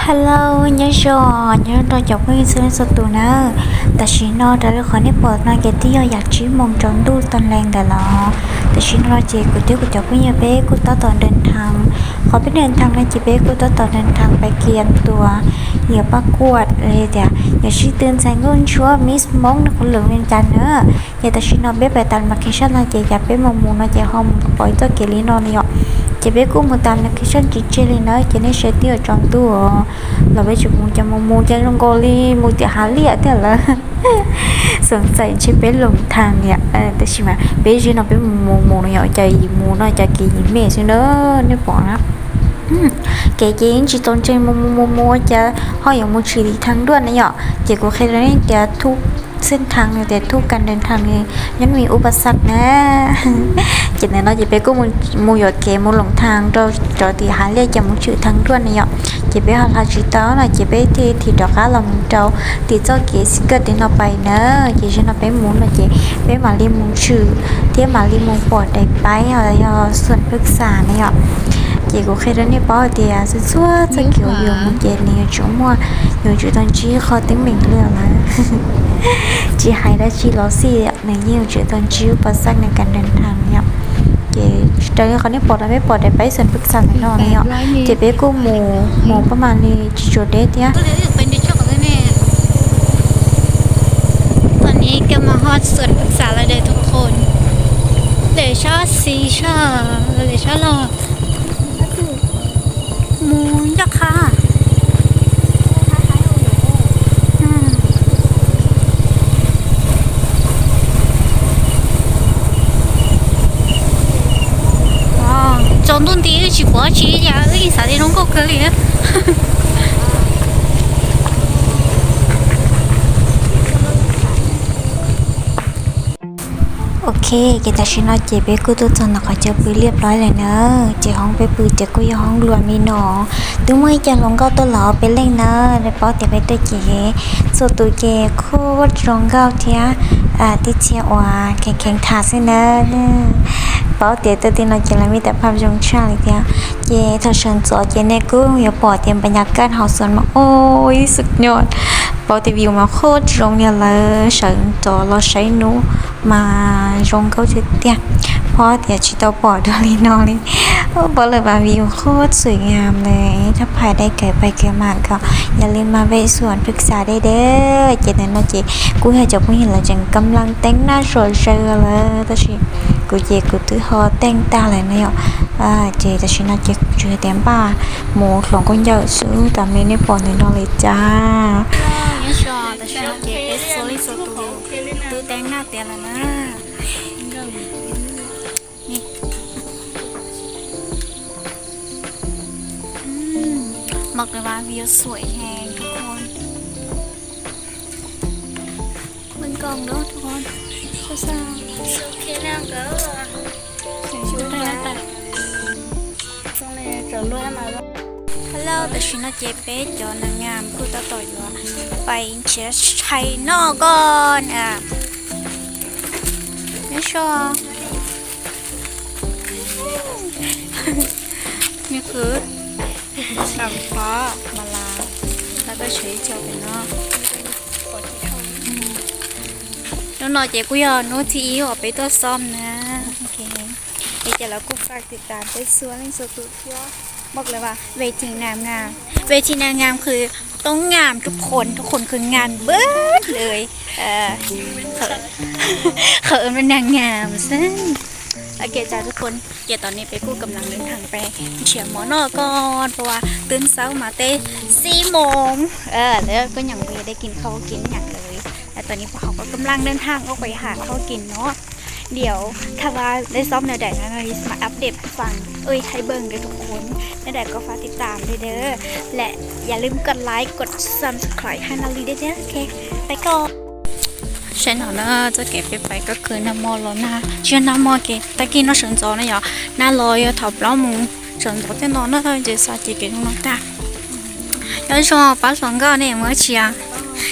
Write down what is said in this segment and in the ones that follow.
Hello, nyob zoo, nyob zoo rau cov phooj ywg txhua leej txhua tus na. Tam sim no raws li qhov nej pom no ces twb yog yam tsib moos tsaus ntuj tag lawm ntawd los. Tam sim no ces kuv thiab kuv cov phooj ywg peb kuj tab tom nres thas. Qhov peb nres thas no ces peb kuj tab tom nres thas pais kiam tuas yog pab kuaj li tias yog sib tw ntxhais nkauj ntsuab Miss Hmoob no qhov lwm li cas na. Ces tam sim no peb pais tas location no ces cas peb mus mus no ces ho mus pom ib txoj kev li no li yom. Ces peb kuj mus tas location tsis tseg li na ces nej saib twb yuav tsaus ntuj os. Los peb tseem mus cas mus mus cas zoo nkaus li mus tim hav liaj thiab lawm. Xoom txais ntshe peb loos thas niam tab sis mas peb zib no peb mus mus no yom, cas yim mus no cas kev yim me xwb na, nej pom na. Kev ces yeej tsis tau ntse mus mus mus mus cas ho yuav mus tshwm tim thas nruaj na yom. Ces kuv qhia rau nej tias thub xeeb thas no tias thub kas nres thas no nyob me ub pas xaj na. Ces ntawm no ces peb kuj mus yuam kev mus loos thas rau cov tim hav liaj cas mus tshwm thas nruaj na yom. Ces peb ho hla tsis tau no ces peb thiaj thim rov qab los mus rau tim txoj kev xis kaj tim no pais na. Ces zib no peb mus no ces peb mam li mus tshwm thiab mam li mus pom daim paib yog xuam pwj xam na yom. Ces kuv qhia rau nej paub tias txhua txhua txoj kev uas yus mus ces nws yuav tsum muaj, yuav tsum tau ntsib qhov teeb meem li lawm. Tsis hais dab tsi los xij nws yeej yuav tsum tau ntsib pas xaj nws kas nres thas yom. Ces raws li qhov nej pom no peb pom daim paib xuam pwj xam ntawm no na yom. Ces peb kuj mus mus pab mam li tsis tshua deb thiab. Thaum no koj mas ho xuam pwj xam lawm de tus qhos. Lawm sab xis sab, lawm sab los mus ncaj qha. Tsaus ntuj nti wb tsis pom tsi li cas, wb yeej xav tias zoo nkauj kawg li. Ok, ces tam sim no ces peb kuj tuaj txog ntawm qhov chaw pw liaj plob lawm na. Ces hoob peb pw ces kuj yog hoob luam li no. Twb muaj ib co hluas nkauj tuaj los peb leej na, nej paub tias peb tuaj ces txhua tus ces kuj zoo nkauj thiab, tib txhia uas kheev kheev tham xwb na. Paub tias tuaj tim no ces lawv muaj ib tag phaj zoo tshaj li thiab. Ces thaum sawv ntxov ces nej kuj yuav pom tias npa nyas kaj hauv xov mas ua ib xwm nyob, paub tias view mas qhuav zoo li lawv sawv ntxov los saib hnub mas zoo nkauj tiag tiag. Phob tias tsis tau pom dua li no li. Paub lawm mas view qhuav txwm nyam lawm, thaj phais dai kawg pais kawg mam kom yog li mas peb xuam pwj xam deb deb. Ces ntawm no ces kuj yog cov phooj ywg lawv tseem kab laj teeb naj zom zaws lawm tab sis kuv ces kuv twb ho teeb tag lawm na yom. Ces tam sim no ces kuv tsuas yog tias npaj mus hloov khaub ncaws xwb, tas me nej pom ntawm no li cas. Tam sim no ces peb txhua leej txhua tus twb teeb naj tiav lawm na. Mộc Lài Vàng view sủi hè,ทุกคน. Mân Cong đó, ทุกคน. Sao sao? Hello, tam sim no ces peb cov nag ngam kuj tab tom yuav pais nrhiav tshais noj ko na. Nyob zoo. Nws khwv, tam phov mas las, tau tau tshuav ib co pem no. Hnub no ces kuj yog hnub thib ib uas peb tuaj xom na. Es ces lawv kuj faj tiv tam peb txhua leej txhua tus thiab. Mộc Lài Vàng, về thì nag ngam, về thì nag ngamคือต้องงามทุกคน ทุกคนคืองามเบิดเลย เออ เขาเขาเอิ้นว่านางงามซึ่ง โอเคจ้ะทุกคน เดี๋ยวตอนนี้เป๊กกู้กำลังเดินทางไปเชียร์หมอนอกก่อน เพราะว่าตื่นเช้ามาแต่สี่โมง เออ แล้วก็ยังไม่ได้กินข้าวกินอย่างเลย แล้วตอนนี้พวกเขาก็กำลังเดินทางออกไปหาข้าวกินเนาะ เดี๋ยวถ้าว่าได้ซ่อมแนวใดนะ นาริสมาอัปเดตให้ฟัง เอ้ย ให้เบิ่งเด้อทุกคน แนวใดก็ฝากติดตามด้วยเด้อ และอย่าลืมกดไลค์ กด subscribe ให้นาริสด้วยเด้อ โอเค ไปก่อน Saib no na, txoj kev peb pais kuj khwv nag hmo los nag, tsis yog nag hmo, kev tag kis no sawv ntxov na yom, nag los yog thaum plaub moos sawv ntxov thiab no na, ces xav ces kev zoo no tag. Nyob zoo pab hluas nkauj nej mus dab tsi?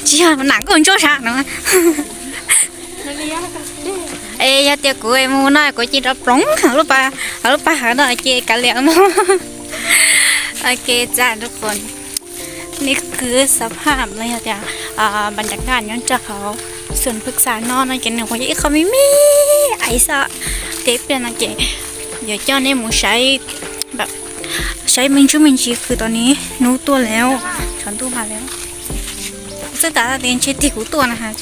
Tsis yog nam nkauj ntsuab sab no. Es yog tias kuv mus no kuv cia li rov ploov lub pas hauv no ces kav liam mus. Ok, txav rau qhov Ni kws xab phaj los yog tias npas nca kaj nyob rau hauv xwm phwj xas no no ces nws kuj yog ib qho me me ais xwb. Ces ib pliag no ces yuav coj nej mus saib, saib me ntsuj me ntsis kws tau ni hnub tuaj lawm, tsaus ntuj mas lawm. Kuv txawj tas tias ntshe tig kuv tuaj na has.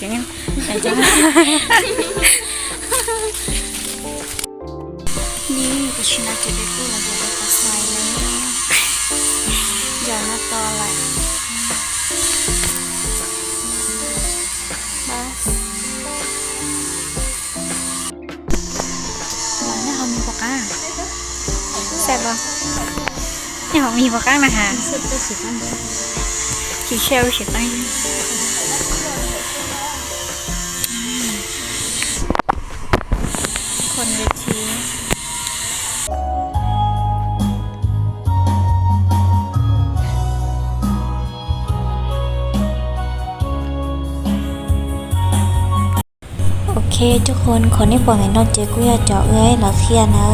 Ni tam sim no ces peb kuj los yog peb tau xais lawm, yog no to lawm. Los nyob hauv mis pom qab, xais los nyob hauv mis pom qab na has. Tsis tshaj sim qeej. Ok, tug khuv, qhov nej pom ntawm no ces kuj yog cov wb lawv qhia na.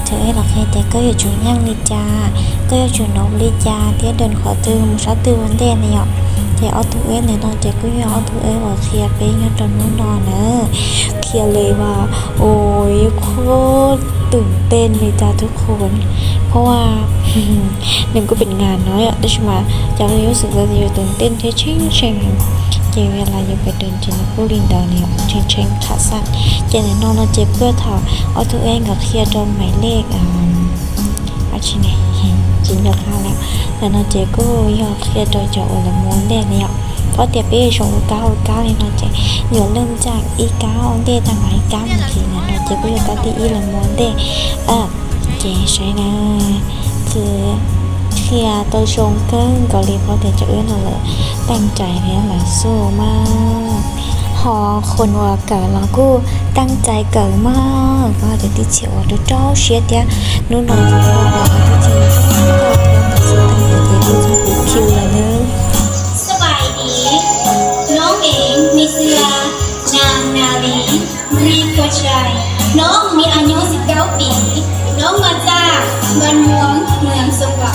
Cov wb lawv qhia tias koj yuav tsum nyeem li cas, koj yuav tsum nov li cas thiab dawm qhov twg mus sab twg ua ntej na yom. Ces ob tug wb ntawm no ces kuj yog ob tug wb uas qhia peb nyob rau hnub no na. Qhia li mas, ua, qhuav twm tej li cas tug khuv, qhuav, nws kuj pem ngas no yom, tab sis mas cov li yuav xwm txawv yuav twm tej thiab tshee tshee, ces vim los yuav pem rau ces nws kuj li ntawd li yom, tshee tshee qham xaj. Ces ntawm no no ces kuj yog thaum ob tug wb nkawd qhia rau mais lej, tsis nco qab lawm. Ntawm no ces kuj yog qhia rau cov uas lawv mus ua ntej na yom. Ob tias peb zoo ua kab ua kab li no ces yuav leej tsa ib kab ua ntej tag mam ib kab mus ces ntawm no ces kuj yog kab thib ib lawv mus ua ntej. Ces saib na, qhia tau zoo kawg nkaus li, paub tias cov wb no lawv teej cai thiab lawv xub mas. Ho qhua uas kawm los kuj teej cai kawm mas, kuv hais tias tib txhia uas rau rau siab thiab hnub no ces kuj tib txhia thiab lawv xub teej cai ces kuj txhob pub kiu lawm nawb. สบายดี น้องเองมีชื่อ นางนาลี รีโพชัย น้องมีอายุ สิบเก้า ปี น้องมาจากบ้านม่วง เมืองสวา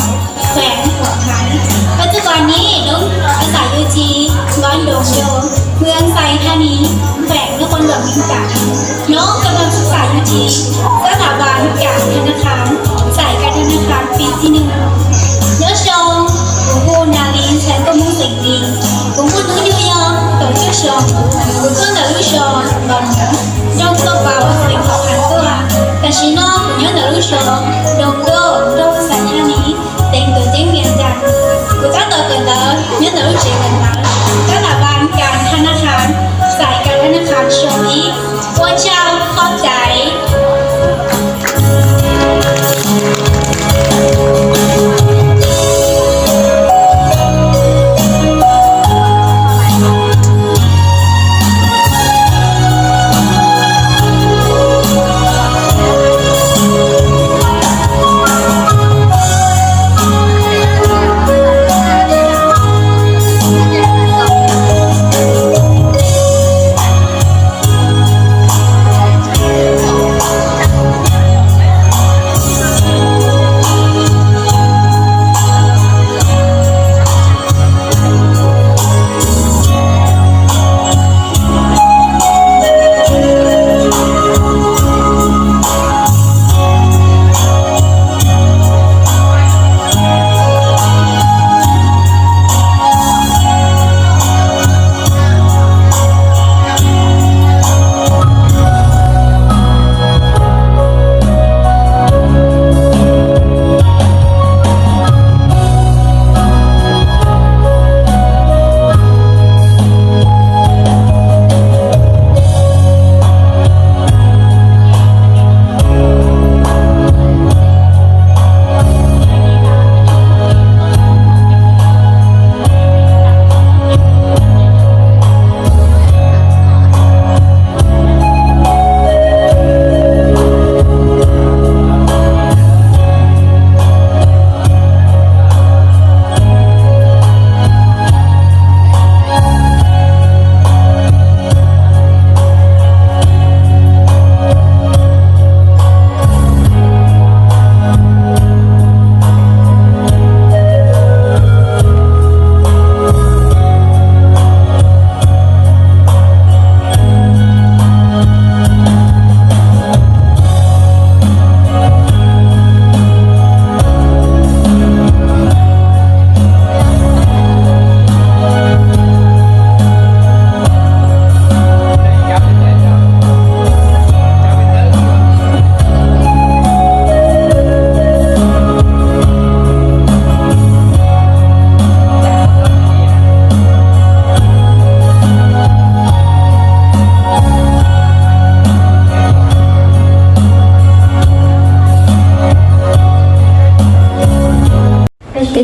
แขวงหัวพัน ปัจจุบันนี้น้องอาศัยอยู่ที่บ้านดงโยง เมืองไซธานี แขวงนครหลวงเวียงจันทน์ น้องกำลังศึกษาอยู่ที่สถาบันการธนาคาร สายการธนาคารปีที่หนึ่ง Nyob zoo, kuv hu Nalin, xeem Koj Muas, xeem Lis. Kuv muaj hnub nyoog yog kaum cuaj xyoos. Kuv tuaj ntawm lub zos Npam Nyoov, nroog Xov Pau, xeev Huam Phas tuaj. Tam sim no kuv nyob ntawm lub zos Doo Doj, nroog Xais Thaj Nis, xeev Tuam Ceeb Vias Cas. Kuv tab tom kawm ntawv nyob ntawm lub tsev kawm ntawv, tab tom vas kas thas nas khas, xais kas thas nas khas xyoo ib. Ua tsaug, qhov caiv.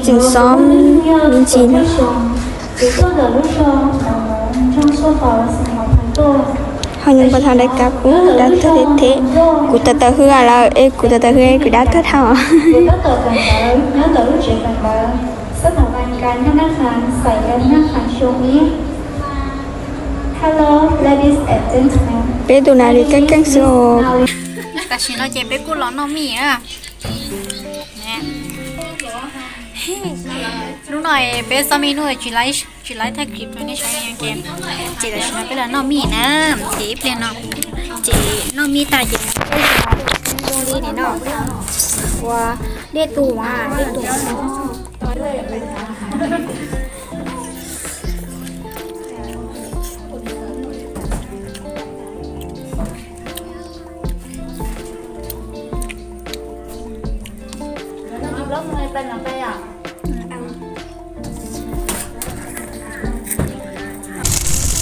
Xyov me ntsis no. Ho nyob npaj tha dai kab pub dab tag thiab. Kuv tawv tawv hwj lawm es kuv tawv tawv hwj kuv dab tag dhau. Peb tus nas li keej keej xwb os. Tam sim no ces peb kuj los noj mij na. Hnub no peb txoj me nub tsis laib thaij clip rau nej saib li ces, ces tam sim no peb los noj mij na, ces ib pliag no ces noj mij tag ces zoo li nim no ua dej tus, dej tus.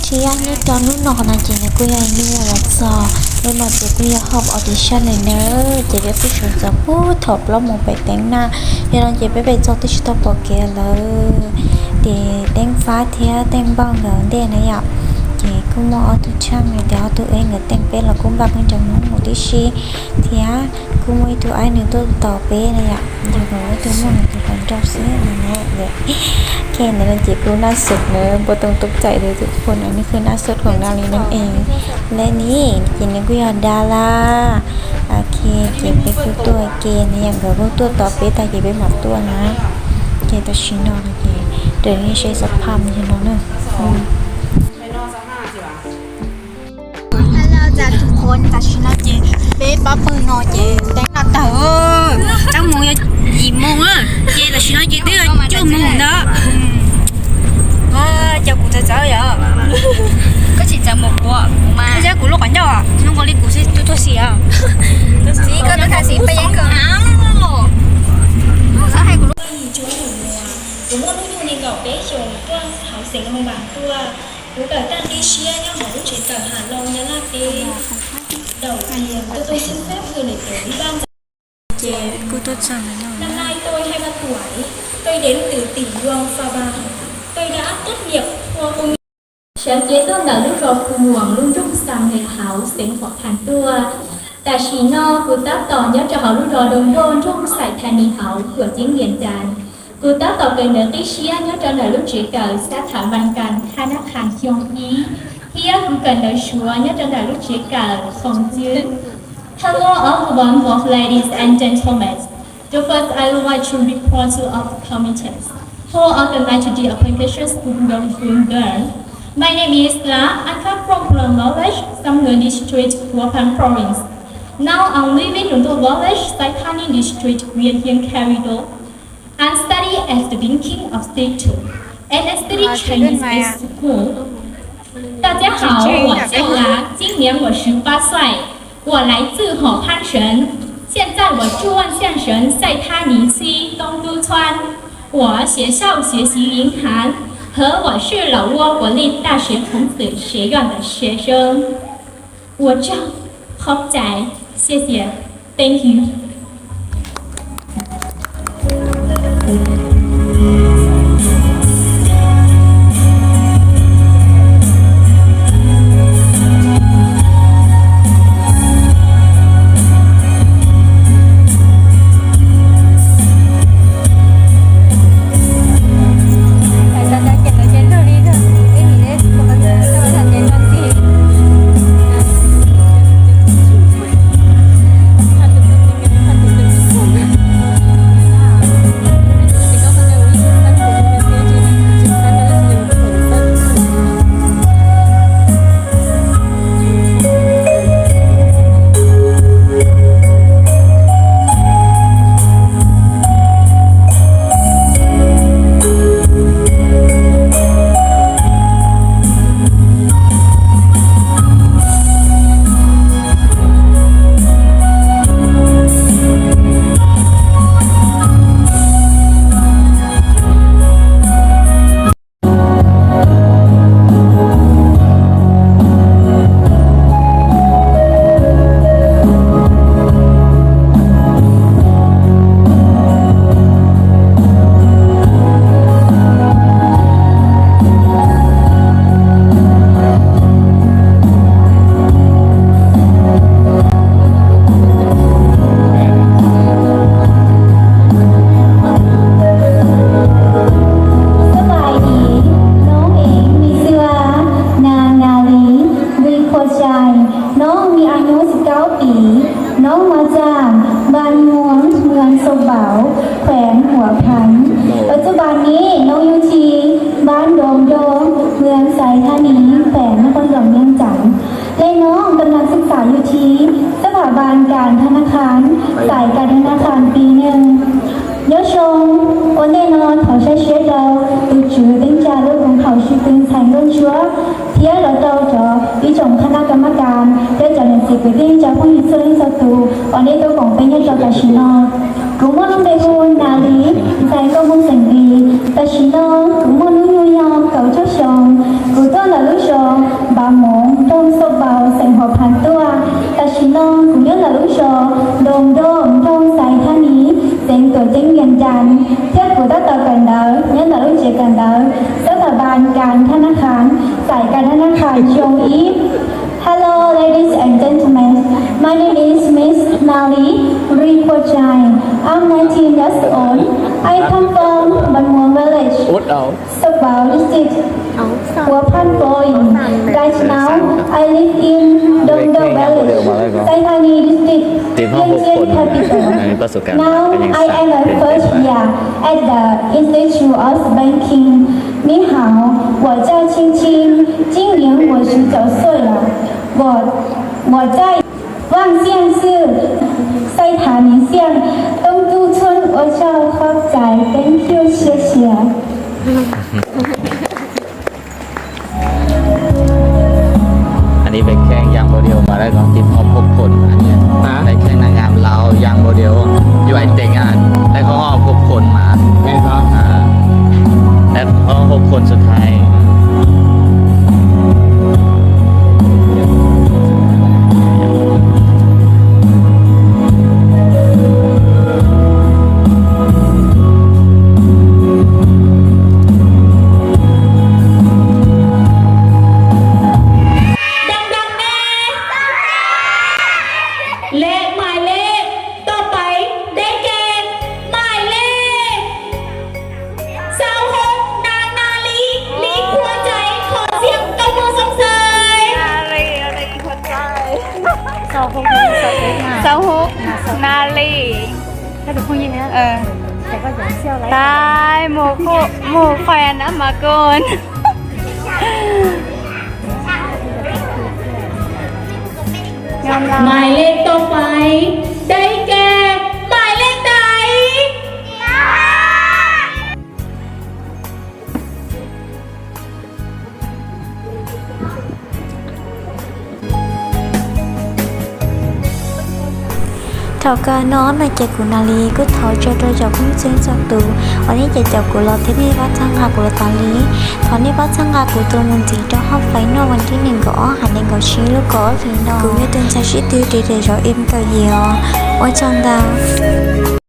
Thiab nyob rau hnub no no ces nws kuj yog ib hnub uas los txog, hnub no ces kuj yog hauv audition lawm na, ces peb kuj sawv ntxov puag thaum plaub moos pem teev na, yog no ces peb pem txog twb tsis tau pom kev lawm. Ces Teeb Fab thiab Teej Npauj nkawd ntej na yom, ces kuj muaj ob tug tsheej no ces ob tug ev nkawd teej peb los kuj npaj pheej nrog mus mus tib si, thiab kuj muaj ib tug aib nws tuaj tos peb na yom, yog nkawd ib tug muaj nws tus hluas nraug xwb no na. Ces ntawd no ces kuv naj xub na, npua too tub txais li tus phuaj no nws kuj naj xub khoom no li no es, le ni ces nws kuj yog dab laj. Ok, ces peb kuj tuaj ke na yom, nkawd kuj tuaj tos peb tag ces peb mam tuaj na. Ces tam sim no no ces raws li seb xov pham li no na. Hello, tam sim no ces peb pab pawg no ces teev no tawg, tsaus moos yog yim moos na, ces tam sim no ces twb cuaj moos ntawd. Cov kuv txawv txawv yom, koj tsis txawv mus kuv, koj txawv kuv lub qhov ncauj, zoo nkaus li kuv xwb tuaj tuaj xim os. Xim koj twb txawv xim peb yeeb kawg na. Kuv muaj hnub nyoog nees nkaum peb xyoos tuaj hauv xeev Hoo Npas tuaj. Kuv kawm tag nqi siab nyob hauv lub tsev kawm Ham Loo Nyab Laj teb. Đầu tiên, tôi xin phép gửi lời chào đến ban giám khảo. Năm nay tôi hai mươi ba tuổi, tôi đến từ tỉnh Luang Prabang. Tôi đã tốt nghiệp khoa công nghệ. Sáng kiến tuaj ntawm lub zos Phu Muang, lub nroog Xam Nqe Hauv, xeev Huam Phas tuaj. Tam sim no kuv tab tom nyob rau hauv lub zos Doo Doj, nroog Xais Thas Nis Hauv, quận Viễn Chánh. Kuv tab tom kawm ntawv qib siab nyob rau ntawm lub tsev kawm Xab Thas Vas Kas, Khas Nab Khas Xyoo ib, thiab kuv kawm ntawv Suav nyob rau ntawm lub tsev kawm Foom Txwv. Hello, all the wonderful ladies and gentlemen. The first, I would like to report to our committees who organized the applications to the Dong Fun Girl. My name is La. I come from Pulang Village, Samluang District, Hua Phan Province. Now I'm living in the village, Xais Thas Nis District, Vientiane Corridor. I'm study at the Beijing of State two, and I study Chinese at school. 大家好，我叫兰，今年我十八岁，我来自火潘省，现在我住万象省赛他尼区东都村。我学校学习云南，和我是老挝国立大学孔子学院的学生。我叫 ขอบใจ 谢谢 thank you. วันนี้น้องอยู่ที่บ้านดงโดม เมืองไซธานี แขวงนครหลวงเวียงจันทน์ และน้องกำลังศึกษาอยู่ที่สถาบันการธนาคาร สายการธนาคารปีหนึ่ง Nyob zoo, ua ntej no thov saib seb rau tus tswv teeb tsa lub koom haum sib tw ntxhais nkauj ntsuab thiab los rau cov ib tsoom khab nab kab mab kas thiab cov niam txiv kwv tij cov phooj ywg txhua leej txhua tus uas nej tuaj koom peb nyob rau tam sim no. Kuv muaj lub npe hu Nas Lis, ntxhais nkauj Hmoob xeem Lis. Tam sim no kuv muaj hnub nyoog yog kaum cuaj xyoos. Kuv tuaj ntawm lub zos Npav Moov, nroog Xauv Vaus, xeem Huas Phas tuaj. Tam sim no kuv nyob ntawm lub zos Ntoos Nroj, nroog Xaiv Thaj Nis, xeev Tuam Ceeb, Vias Cas, thiab kuv tab tom kawm ntawv nyob ntawm lub tsev kawm ntawv Xab Thas Vas Kas Thaj Naj Khas, Xais Kas Thaj Naj Khas, Xyooj Ib. Hello, ladies and gentlemen. My name is Miss Nali Ri Khua Jai. I'm nineteen years old. I come from Ban Muang village, Xauv Vaus district, Huas Phas province. Right now, I live in Dong Do village, Xaiv Thaj Nis district, Vientiane capital. Now, I am a first year at the Institute of Banking. 你好，我叫青青，今年我十九岁了。我，我在望县市， Xaiv Thaj Nis Xiam, Toob Tub Txhuam. Ua tsaug, qhov txais, thank you, 谢谢. อันนี้เป็นแข้ง ยางโมเดลมาได้ของทีมฮอปหกคนนะเนี่ย ฮะ เป็นแข้งนางงามลาวยางโมเดล อยู่ไอเต็งอ่ะ ได้เข้ารอบหกคนมา แม่นเหรอ อ่า ได้เข้ารอบหกคนสุดท้าย ดังๆ นะ และหมายเลขต่อไปได้แก่หมายเลข ซาวหก นางนาลี ลีพัวใจ ขอเสียงตบมือส่งเสริม นาลี นาลี พัวใจ ซาวหก นาลี เออ ตาย หมู่คู่ หมู่แฟนนะ มาก่อน หมายเลขต่อไป ได้แก่ หมายเลขใด Thaum kawg no no ces kuv Nas Lis kuj thov tsaug rau cov phooj ywg txhua leej txhua tus uas nej caum caum kuv los thiab nej pab txhawb nqa kuv los tas li. Thov nej pab txhawb nqa kuv tus mus ntxiv rau hauv Fais no vas thib nees nkaum ob hais nees nkaum tsib lub kaum ob hlis no. Kuv yog tus ntxhais sib tw ris daim zauv M kaum yim os. Ua tsaug ntau.